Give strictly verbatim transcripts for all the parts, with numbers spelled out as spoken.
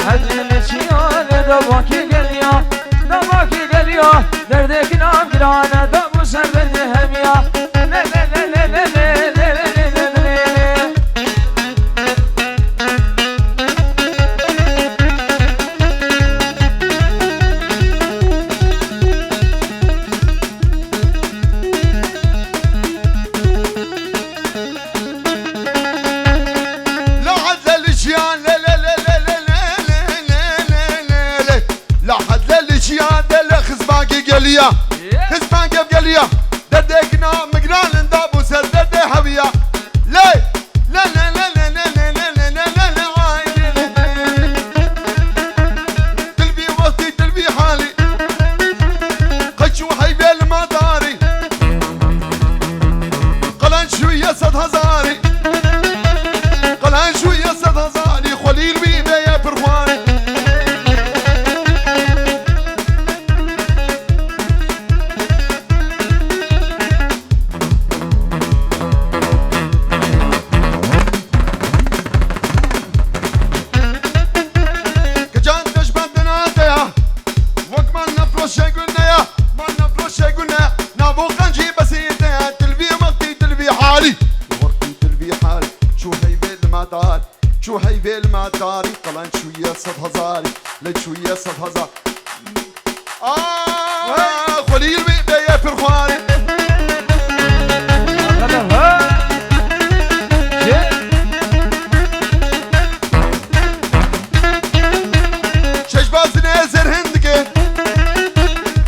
Hezî li çiya lê dawakî geliya, dawakî geliya, derdek nam girane, da bû ser bendê hemiya. Lê, lê, lê. Lahet le li jiyan, lê, lê, lê. Lahet le li jiyan, lê, lê, xizmagî geliya. Xizmagî geliya. Derdek nam giran, da bû ser derdê hewiya. Lê, lê, lê, lê, ay, lê, lê, lê. Tilvî wextî, tilvî halî. Qeç û heyvê li ma darî. Qelenc şûye sed hezarî. Qelenc şûye sed hezarî. Xwelîl wî bêye pirxwarî. Kican deş bendina te ya. Wek man nefroşe gune ya. Man nefroşe gune. Navo qencî besî te ya. Tilvî wextî tilvî halî. Wextî tilvî halî. Çû heyvê li ma dar. Çû heyvê li ma darî. Qelenc şûye sed hezarî. Lê şûye sed hezar. Aa, Xwelîl wî bêye pirxwarî. Çeşbazinê zerhin dike.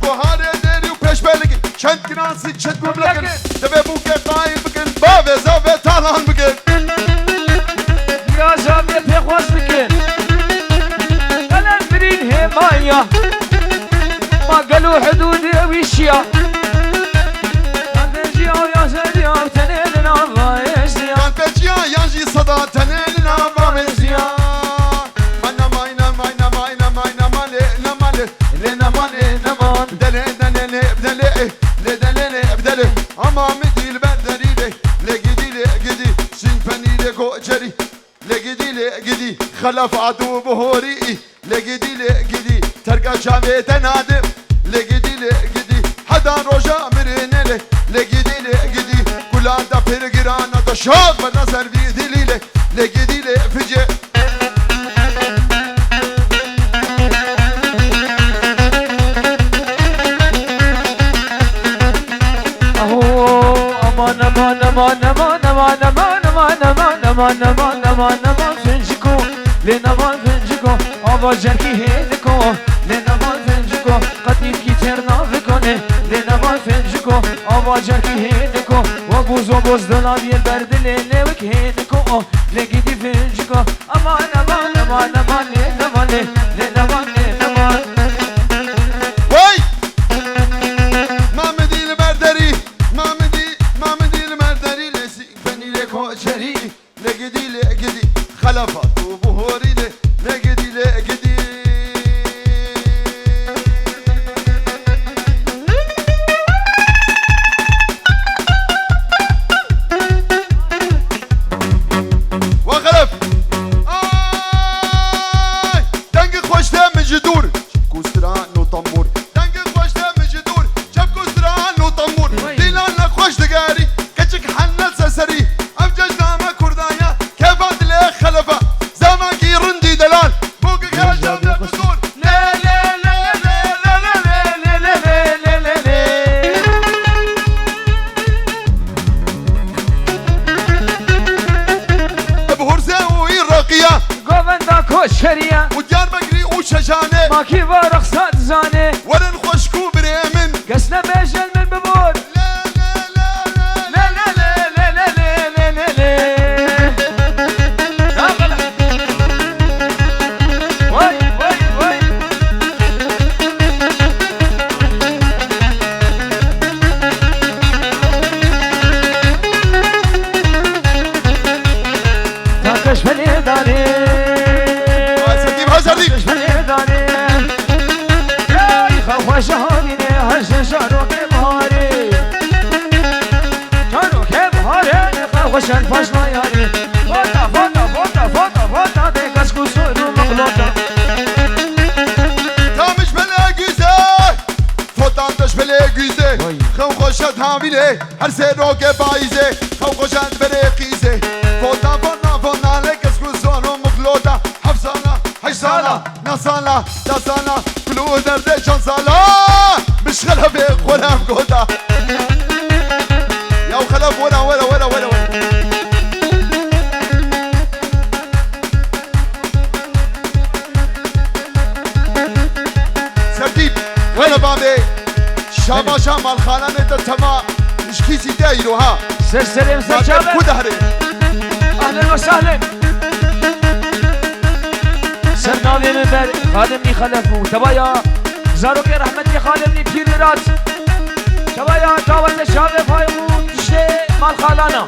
Goharê derî û pêşbelike. Çend kinasî, çend gumlekin. Divê bûke qayîl bikin. Bavê zavê talan bikin. Ya zavê pêxwas bikin. Qelenc birîn hêmaya. Ma gelo hidûdê wî şiya. Yan vêjiya, yan zeriya, tenê li nav vayê jiya. Yan pêçiya, yan jî seda, tenê li nav vayê jiya. Mana may, na may, na may, na may, na ma lê, na ma lê, lê na ma lê, na ma. Delê, delê, lê, delê, lê, delê, lê, delê. Ama mi dîl ber derî lê, lê gidî, lê gidî. Şîn penî lê koçerî. Lê gidî, lê gidî, xelef adu bihorî. Lê gidî, lê gidî, terka çavê te nadim. Lê gidî, lê gidî, heta roja mirinê lê. Lê gidî, lê gidî, kula da pir girana da şak bena ser vî dilî lê. Lê gidî, lê ficê. Aho, aman, aman, finciko, lê nevan finciko, ava cerkî hêniko, lê nevan finciko, qetînkî têr navikone, lê nevan finciko, ava cerkî hêniko, wa bozo boz dilaviyê ber dilê lêwik hêniko, lê gidî finciko, aman, aman, aman, aman, lê nevan, lê, lê nevan, lê nevan. Wey! Mamidî li ber derî, Mamidî, Mamidî li ber derî, lê sî penî lê koçerî, lê gidî, lê gidî, xelefa tu buhorî lê, lê gidî, lê gidî. Wa xelef! Ay! Dengê xweş de min ji dûr, çepkû stran û tembûr. Dengê xweş de min ji dûr, çepkû stran û tembûr. Dîlan ne xweş digerî, keçik henne seserî. Ev cejna me kurda ye, keva dilê xelefa. Zavakî rindî delal, bû ki xeşan de bi zor. Lê, lê, lê, lê. Bi Hurze û Îraqiya. Govenda Koçeriya. Û Diyarbekirî û Şejanê. Makî va rexsa dizanê. Werin xweşk û birê min. Kes nebêje li min bibor. Lê, lê, lê, lê. Vay, vay, vay. Takeş belê danê. Hazır değil, hazır değil. Takeş belê danê. Ey, xweş havînê, her şey şarokê baharê. Şarokê baharê, xweş el paşla yarê. Vata, vata, vata, vata, vata, de kaşku soru maklota. Tavîlê her sê rokê payîzê, xew xweşend berê qîzê. Vota, vota, vota, lê kes ku zano mixlota. Heft sala, heşt sala, neh sala, deh sala, kulû derdê çend sala. Bi Xelefê xwe re em gota. Ya Xelef, were, were, were, were, were. Serdîp, were bavê. Şabaşa malxananê te tema. Ji kîsî te îro ha. Ser serê min, ser çav e. Ku dehrê. Ahlen ve sahlen. Ser navê min ber Xalimnî Xelef bû. Tevaya zarokê rehmetî Xalimnî Pîr Mirat. Tevaya dawete çavê Fayq û tiştê malxalana.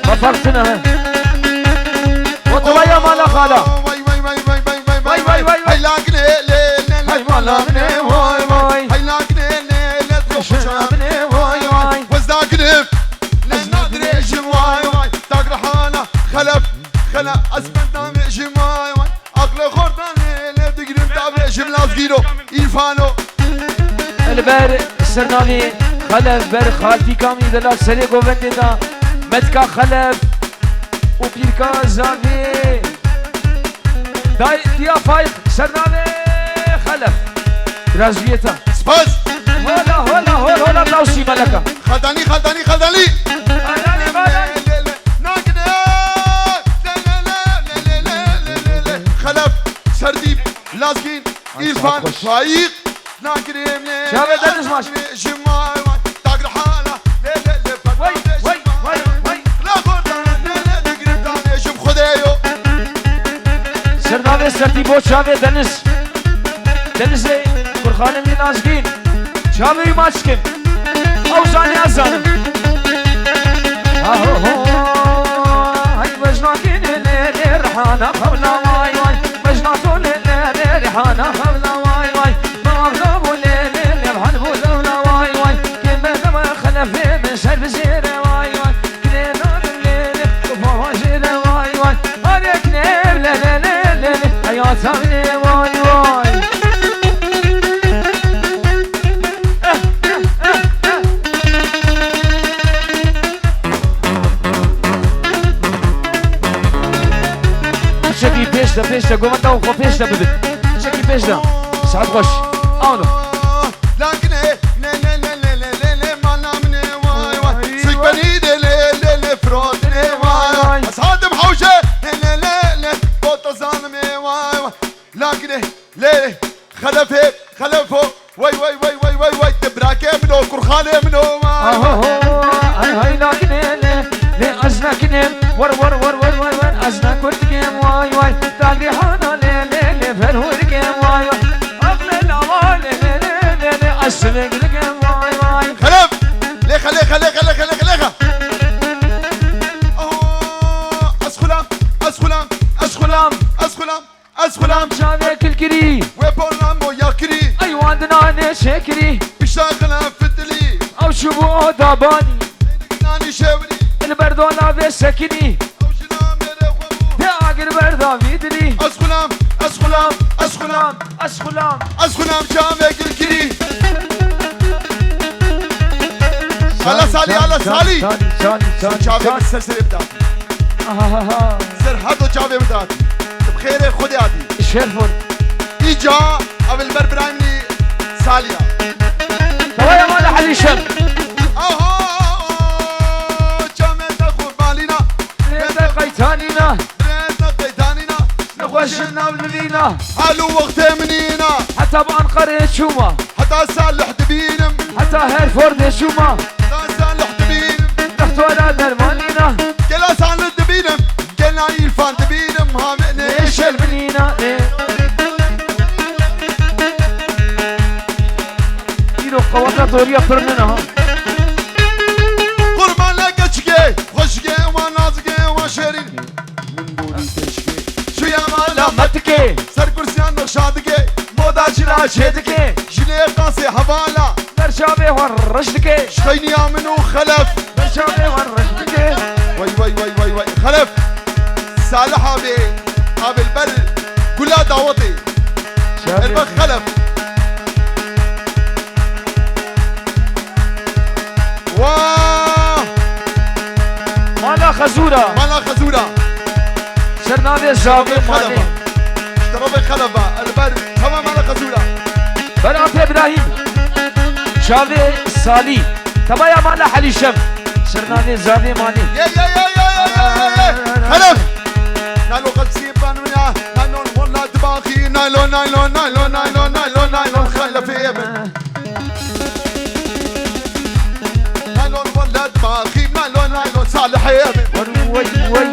Ve farq tune he. O tevaya mala xala. Vay, vay, vay, vay, vay, vay, vay, vay, vay. Vay, vay, vay, vay. Hey, la gine, le, le, le, vay, mala mine, vay, vay. Hey, la gine, le, le, le, vay, vay. Wez da gine, le, na dirêjim, vay, vay. Dagrihana, Xelef, Xelef, ez benda mejim, vay, vay. Aqle xordan, le, le, digirim, da vejim, lazgîro, îrfano. Li ber sernavê Xelef ber xaltî kamî de la serê govendê da metka Xelef. û pîrka zavê. Day diya Fayq sernavê Xelef. Raziyeta. Spas. Hola, hola, hola, hola, Tawsî Meleka. Xaldanî, Xaldanî, Xaldanî. Xaldanî, Xaldanî. Nakine. Xelef, Serdîp, Lazgîn, Ay, İrfan, Sarhoş. Fayq. Çavê Deniz maç. Vay, vay, vay, vay. Sernavê Serdî bo çavê Deniz. Denizê Kurxanê min Nazgîn. Çavê wî maç kim? Ew zanî ez zanim. Aho ho. Hay vejna kine le le rihana xewla vay vay. Vejna to le le le rihana xewla vay vay. Mavda bû lê lê lê bihal bû lewla vay vay. Kê me dema Xelefê min ser bi zêre vay vay. Kê nadim lê lê kupa vajêre vay vay. Arê kê lê lê lê lê lê. Heyata lê vay vay. Çekî pêş de, pêş de, govenda xwe pêş de bibin. Çekî pêş de. Saet xweş. Ano. Langine, le, le, le, mana mine, vay, vay. Sikbeni de, le, le, le, frotine, vay, vay. Ez hatim hewşe, le, le, le, le, bota zanime, vay, vay. Langine, le, Xelefê, Xelefo, vay, vay, vay, vay, vay, vay, te brakê min o, kurxanê min o, vay, vay. Aho, ay, hay, nakine, le, le, ez nakine, war, war, war, war, war, war, ez nakurtike, vay, vay, tagri hana, le, le, le, ferhurike, vay, vay, aqle lava, le, le, le, le, le, ez sivegilike, vay, vay. Xelef, lexa, lexa, lexa, lexa, lexa, lexa. Oh, ez xulam, ez xulam, ez xulam, ez xulam. Ez xulam çavê kilkirî. Wê polan mo yakirî. Ey wan dinanê çêkirî. Pişta xina fitilî. Ew çûbû o dabanî. Nanî şewirî. Li ber dolavê sekinî. Ew jina mêrê xwe bû. Tê agir berda vî dilî. Ez xulam, ez xulam, ez xulam, ez xulam. Ez xulam çavê kilkirî. Ala Salî, ala Salî. Salî, Salî, Salî, çavê min ser serê bida. Ahaha. Ser her do çavê min de hatî. Bi xêrê Xwedê hatî. Şerfon. Îca ev li ber birayê min î Salî ya. Tawaya mala Helîşem. Aha, çavê te xwe balîna. Rê te qaytanîna. Rê te qaytanîna. Nexweşin nav nivîna. Hal û wextê min îna. Heta bi Anqerê çûma. Heta Salih dibînim. Heta Herfordê çûma. Heta Salih dibînim. Dextora dermanîna. Gela Salih dibînim. Gela İrfan dibînim. Hamê nê şerminîna. Nê. Îro qewata doriya pir nina ha. Qurbana keçikê, xweşikê, wan nazikê, wan şêrîn. Min borî teşkê. Şuya mala metikê. Ser kursiyan nexşa dike. Moda çira çê dike. Jilê qasê hevala. Ber çavê wan reş dike. Şxeyniya min û Xelef. Ber çavê wan reş dike. Vay, vay, vay, vay, vay. Xelef. Salih abi. Abi li ber gula dawetê. Çavê. Elbet Xelef. Wa! Mala Xezûra. Mala Xezûra. Sernavê Zavê Manê. Ji terefê Xelef ve. Elber. Tamam Mala Xezûra. Berat Îbrahîm. Çavê Salî. Tebaya Mala Helîşem. Sernavê Zavê Manê. Ye, ye, ye. Xelef. Nalo Xelef Sî Banûya. Nalo Wela Dibaxî. Nalo, nalo, nalo, nalo, nalo, nalo Xelefê min. Naylon weled maxî, naylon, naylon Salihê min. Wey, wey, wey.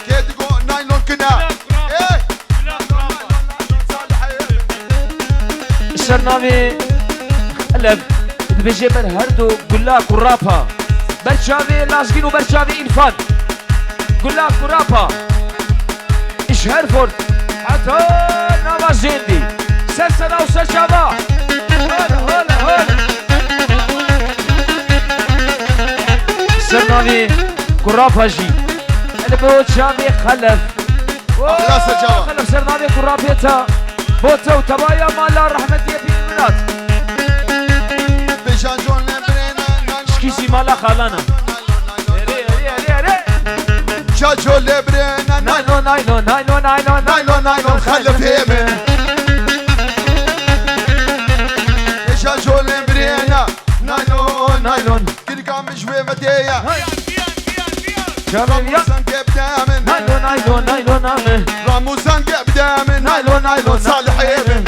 Kê digo naylon kine? Ê! Naylon, naylon Salihê min. Sernavê Xelef dibêje ber her du gula kurapa. Ber çavê Lazgîn û ber çavê Înfan. Gula kurapa. Ji Herford heta nava Zêndî. Ser sera û ser çava. Hol, hol, hol. Ser navê kurapa jî. Li bo çavê Xelef. Ahla ser çava. Xelef ser navê kurapê ta. Bo te û tebaya mala rehmetiyê pîr Mirat. Şikî jî mala xalana. Erê, erê, erê, erê. Şaşo lê birêna, naylon, naylon, naylon, naylon, naylon, naylon, Xelefê min. Şaşo lê birêna, naylon, naylon. Girka min ji wê vedê ye. Çavê ya. Ramûsan gebde min. Naylon, naylon, naylon, naylon. Ramûsan gebde min. Naylon, naylon, Salihê min.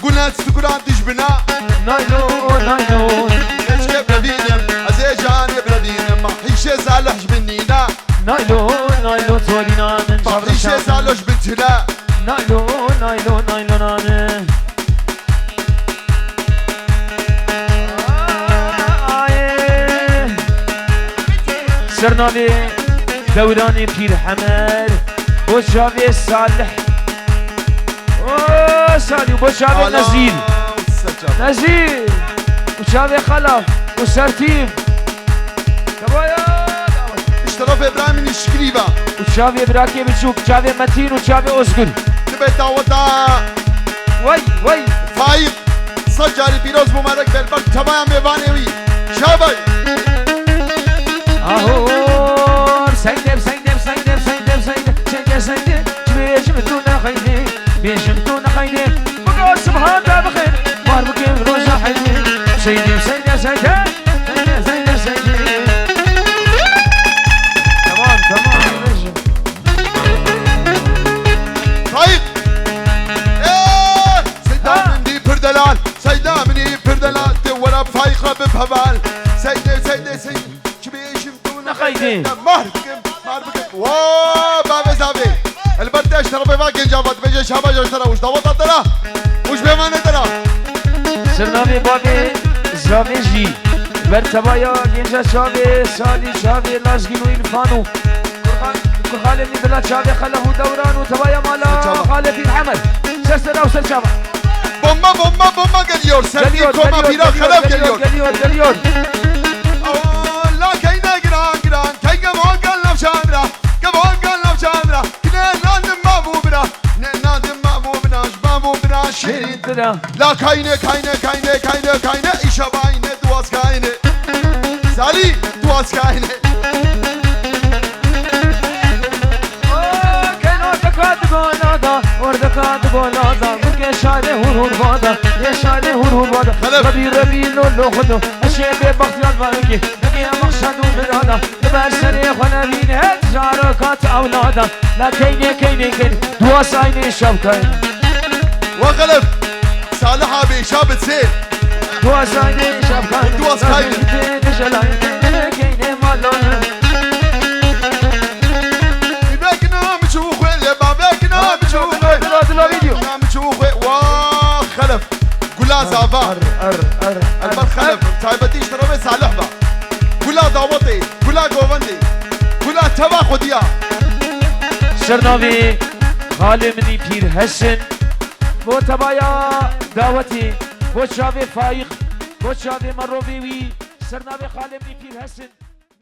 Gule stikuran dijbina. Naylon, naylon. Keşke bibînim, ez ê canê bibînim. Hîşê Salih ji bin nîna. Naylon, naylon, torîna min. Hîşê Salih ji bin tune. Naylon, naylon, naylon, naylon. Sernavê Dewranê Pîr Hemer, bo çavê Salih. O Salih, bo çavê Nezîr. Nezîr. Û çavê Xelef. Û Sertîm. Tebaya. Ji terefê birayê min Şikrî ve. Û çavê birakê biçûk, çavê Metîn û çavê Ozgur. Dibe daweta. Wey, wey. Faîq. Sed carî pîroz mubarek be, bak tebaya mêvanê wî. Şabay. Ahor, seydem, seydem, seydem, seydem, seydem, seydem, seydem, bêjim tu nexeydê, bêjim tu nexeydê. Bika subhan te bixêr, bar bikim roja heydê. Seydem, seydem, seydem, seydem, seydem, seydem. Tamam, tamam, bêjim. Faîq. Ê, Seyda min dî pir delal. Seyda min dî pir delal. Tê wera Faîq re bib heval. Seydê, seydê, seydê. Çi bêjim tu nexeydê. Mahir bikim, mahir bikim. Wa, bavê zavê. Elbette ji terefê va genca va dibêje şabaş ji tera û ji daweta tera. Û ji bêvanê tera. Sernavê bavê zavê jî. Ber tebaya genca çavê Salî, çavê Lazgîn û Înfan û Kurxalê min dila çavê Xelef û Dewran û tebaya mala Xalê Pîr Hemed. Ser sera û ser çava. Bomba, bomba, bomba geliyor. Sertîm koma pîra Xelef geliyor. Geliyor, geliyor. Aa, la keyne giran, giran. Key gebo gel navşan ra. Gebo gel navşan ra. Kine nadim babu bira. Ne nadim babu bira, babu bira şirin. Şirin bira. La kayne, kayne, kayne, kayne, kayne. İşa bayne, duaz kayne. Salî, duaz kayne. Keno dika di gola da, or dika di gola da, gurke şare hur hur bada, ye şare hur hur bada. Xelef. Rebî, rebî, lo, lo, xudo, eşê bê bextiyar varki, dike maqşad û mirada, li ber serê xwe nevîne, zaroka ti ewlada, la keynê, keynê, keynê, dua saynê şevkayne. Wa Xelef, Salih abi, şabit sê. Dua saynê şevkayne, dua saynê. Tê dijelayne, keynê malane. Bibek nam çû xwe, ye bavek nam çû xwe. Dila, dila, dila, video. Nam çû xwe, wa Xelef. Gula zava. Er, er, er, er. Elbet Xelef, taybetî ji terefê Salih ve. Gula dawetê, gula govendê, gula teva xwediya. Sernavê xalê min î Pîr Hesin. Bo tebaya dawetê, bo çavê Faîq, bo çavê merovê wî, sernavê xalê min î Pîr Hesin.